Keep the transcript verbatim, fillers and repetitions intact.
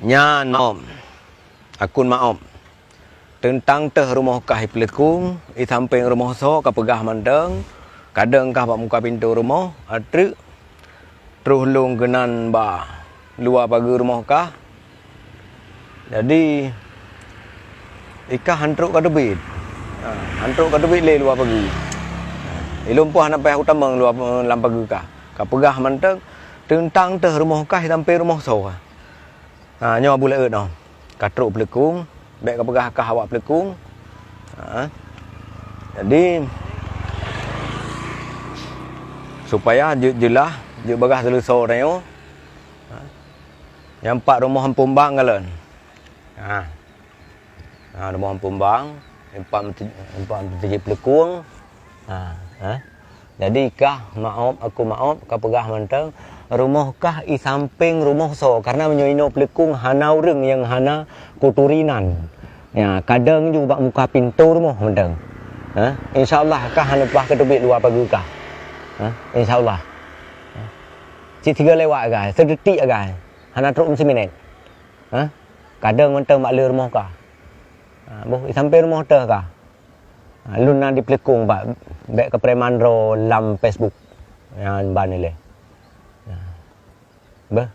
Nyan maob. Akun maob. Teuntang teuh rumoh kah i peuleukong, i sampéng rumoh soe kapeugah mantong, kadang kah bak muka pintoe rumoh, atreuk, troh lôn keunan bak luwa pageue rumoh kah. Jadi, i kah han trok ka teubiet. Ha, han trok ka teubiet lé luwa pageue. Ha, ilôn poh hana payah kutamong luwa, lam pageue kah. Kapeugah mantong, teuntang teuh rumoh kah i sampéng rumoh soe. Ha, nyoe Abu Laôt nyoe. Ka trok peuleukong, bék kapeugah kah awak peuleukong. Ha. Jadi, supaya jeuet jeulaih, jeuet bagaih seuleusoe tanyoe. Ha. Nyang pat rumoh Ampon Bang kalon. Ha. Ha, rumoh Ampon Bang, empat, empat peuteujeuet peuleukong. Ha, ha. Jadi kah maob, aku maob, kapeugah mantong, rumoh kah i sampéng rumoh soe, karena meunyoe inoe peuleukong hana ureuëng nyang hana kuturi nan. Ya, kadang ju bak muka pintoe rumoh mantong. Ha? Insya Allah kah hana payah ka teubiet luwa pageue kah. Ha? Insya Allah. Ha? Cit sigoe lewat agai, seudeutik agai. Hana trok meusiminét. Ha? Kadang mantong bak le rumoh kah. Ha, boh, i sampéng rumoh teuh kah. Ha, lôn na di peuleukong bak, bék kapreman droe lam Facebook. Nyan ban ilée. Ha. Beuh,